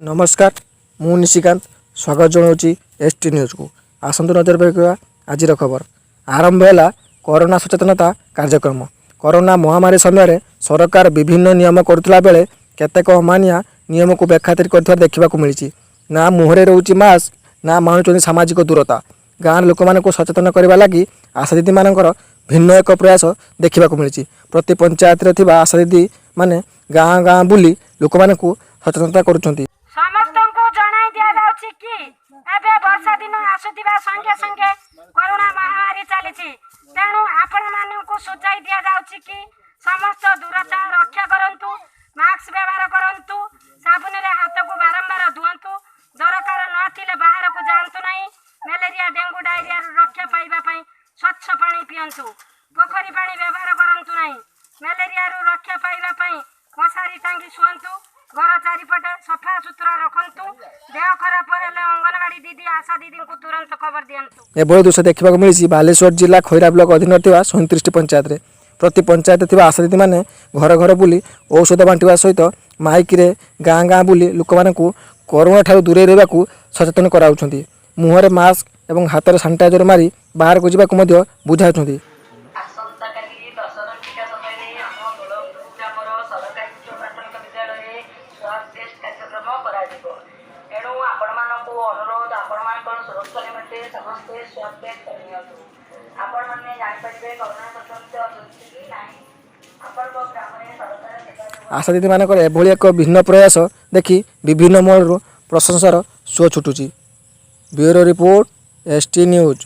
ନମସ୍କାର, ମୁଁ ନିଶିକାନ୍ତ ସ୍ୱାଗତ ଜଣାଉଛି ଏସ୍ ଟି ନ୍ୟୁଜ୍କୁ। ଆସନ୍ତୁ ନଜର ପକାଇବା ଆଜିର ଖବର। ଆରମ୍ଭ ହେଲା କରୋନା ସଚେତନତା କାର୍ଯ୍ୟକ୍ରମ। କରୋନା ମହାମାରୀ ସମୟରେ ସରକାର ବିଭିନ୍ନ ନିୟମ କରୁଥିଲା ବେଳେ କେତେକ ଅମାନିଆ ନିୟମକୁ ବେଖାତିର କରୁଥିବା ଦେଖିବାକୁ ମିଳିଛି। ନା ମୁହଁରେ ରହୁଛି ମାସ୍କ, ନା ମାନୁଛନ୍ତି ସାମାଜିକ ଦୂରତା। ଗାଁର ଲୋକମାନଙ୍କୁ ସଚେତନ କରିବା ଲାଗି ଆଶା ଦିଦିମାନଙ୍କର ଭିନ୍ନ ଏକ ପ୍ରୟାସ ଦେଖିବାକୁ ମିଳିଛି। ପ୍ରତି ପଞ୍ଚାୟତରେ ଥିବା ଆଶା ଦିଦିମାନେ ଗାଁ ଗାଁ ବୁଲି ଲୋକମାନଙ୍କୁ ସଚେତନତା କରୁଛନ୍ତି। ସମସ୍ତଙ୍କୁ ଜଣାଇ ଦିଆଯାଉଛି କି ଏବେ ବର୍ଷା ଦିନ ଆସୁଥିବା ସଙ୍ଗେ ସଙ୍ଗେ କରୋନା ମହାମାରୀ ଚାଲିଛି। ତେଣୁ ଆପଣମାନଙ୍କୁ ସୂଚାଇ ଦିଆଯାଉଛି କି ସମସ୍ତ ଦୂରତା ରକ୍ଷା କରନ୍ତୁ, ମାସ୍କ ବ୍ୟବହାର କରନ୍ତୁ, ସାବୁନରେ ହାତକୁ ବାରମ୍ବାର ଧୁଅନ୍ତୁ, ଦରକାର ନଥିଲେ ବାହାରକୁ ଯାଆନ୍ତୁ ନାହିଁ। ମ୍ୟାଲେରିଆ, ଡେଙ୍ଗୁ, ଡାଇରିଆରୁ ରକ୍ଷା ପାଇବା ପାଇଁ ସ୍ୱଚ୍ଛ ପାଣି ପିଅନ୍ତୁ, ପୋଖରୀ ପାଣି ବ୍ୟବହାର କରନ୍ତୁ ନାହିଁ। ମ୍ୟାଲେରିଆରୁ ରକ୍ଷା ପାଇବା ପାଇଁ ମଶାରୀ ଟାଙ୍ଗି ଶୁଅନ୍ତୁ, ଘର ଚାରିପଟେ ସଫା ସୁତୁରା ରଖନ୍ତୁ। ଦେହ ଖରାପ ହେଲେ ଅଙ୍ଗନବାଡ଼ି ଦିଦି, ଆଶା ଦିଦିଙ୍କୁ ତୁରନ୍ତ ଖବର ଦିଅନ୍ତୁ। ଏଭଳି ଦୃଶ୍ୟ ଦେଖିବାକୁ ମିଳିଛି ବାଲେଶ୍ୱର ଜିଲ୍ଲା ଖଇରା ବ୍ଲକ ଅଧୀନରେ ଥିବା 37ଟି ପଞ୍ଚାୟତରେ। ପ୍ରତି ପଞ୍ଚାୟତରେ ଥିବା ଆଶା ଦିଦିମାନେ ଘର ଘର ବୁଲି ଔଷଧ ବାଣ୍ଟିବା ସହିତ ମାଇକିରେ ଗାଁ ଗାଁ ବୁଲି ଲୋକମାନଙ୍କୁ କରୋନା ଠାରୁ ଦୂରେଇ ରହିବାକୁ ସଚେତନ କରାଉଛନ୍ତି। ମୁହଁରେ ମାସ୍କ ଏବଂ ହାତରେ ସାନିଟାଇଜର ମାରି ବାହାରକୁ ଯିବାକୁ ମଧ୍ୟ ବୁଝାଉଛନ୍ତି। ଆସନ୍ତାକାଲି 10 ଘଣ୍ଟିକା ସମୟରେ ଆମ ଦୋଳପୁର ଗ୍ରାମର ସରକାରୀ ଉଚ୍ଚ ପ୍ରାଥମିକ ବିଦ୍ୟାଳୟରେ ସ୍ୱାବ୍ ଟେଷ୍ଟ କାର୍ଯ୍ୟକ୍ରମ କରାଯିବ। ତେଣୁ ଆପଣମାନଙ୍କୁ ଅନୁରୋଧ, ଆପଣମାନଙ୍କର ସୁରକ୍ଷା ନିମନ୍ତେ ସମସ୍ତେ ସ୍ୱାବ୍ ଟେଷ୍ଟ କରିନିଅନ୍ତୁ। ଆପଣମାନେ ଜାଣିପାରିବେ କରୋନା ସଂକ୍ରମିତ ଅଛନ୍ତି କି ନାହିଁ। ଆପଣଙ୍କ ଗ୍ରାମରେ ସରକାର ସେବା ଯୋଗାଇ ଆଶା ଦିଦିମାନଙ୍କର ଏଭଳି ଏକ ଭିନ୍ନ ପ୍ରୟାସ ଦେଖି ବିଭିନ୍ନ ମହଲରୁ ପ୍ରଶଂସାର ସୁଅ ଛୁଟୁଛି। Bureau report, S T news.